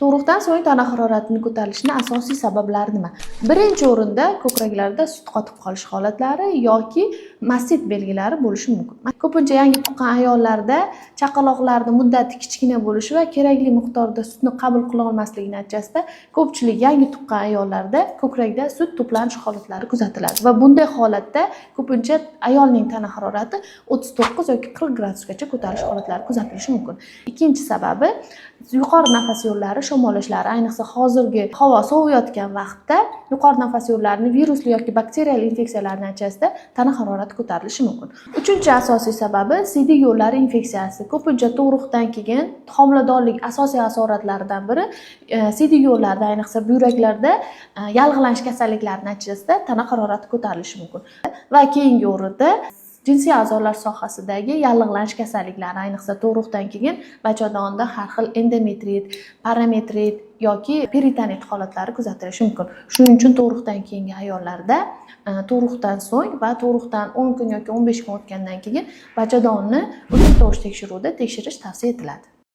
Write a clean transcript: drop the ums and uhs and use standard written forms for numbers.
Tug'ruqdan so'ng tana haroratining ko'tarilishining asosiy sabablari nima? Birinchi o'rinda ko'kraklarda sut qotib qolish holatlari yoki mastit belgilari bo'lishi mumkin. Ko'pincha yangi tuqqan ayollarda chaqaloqlarni muddati kichkina bo'lishi va kerakli miqdorda sutni qabul qila olmasligi natijasida ko'pchilik yangi tuqqan ayollarda ko'krakda sut to'planish holatlari kuzatiladi va bunday holatda ko'pincha ayolning tana harorati 39 yoki 40 gradusgacha ko'tarilish holatlari kuzatilishi mumkin. Ikkinchi sababi yuqori nafas yo'llari shamollashlari, ayniqsa hozirgi havo soviyotgan vaqtda yuqori nafas yo'llarini virusli yoki bakterial infeksiyalar natijasida tana harorati ko'tarilishi mumkin. Uchinchi asosiy sababi siydik yo'llari infeksiyasi. Ko'pincha tug'ruqdan keyin homiladorlik asosiy asoratlaridan biri siydik yo'llarida, ayniqsa buyraklarda yallig'lanish kasalliklari natijasida tana harorati ko'tarilishi mumkin. Va keyingi o'rinda jinsiy a'zolar sohasidagi yallig'lanish kasalliklari, ayniqsa tug'ruqdan keyin bachadonda har xil endometrit, parametrit yoki peritonit holatlari kuzatilishi mumkin. Shuning uchun tug'ruqdan keyingi ayollarda tug'ruqdan so'ng va tug'ruqdan 10 kun yoki 15 kun o'tgandan keyin bachadonni ultratovush tekshiruvida tekshirish tavsiya etiladi.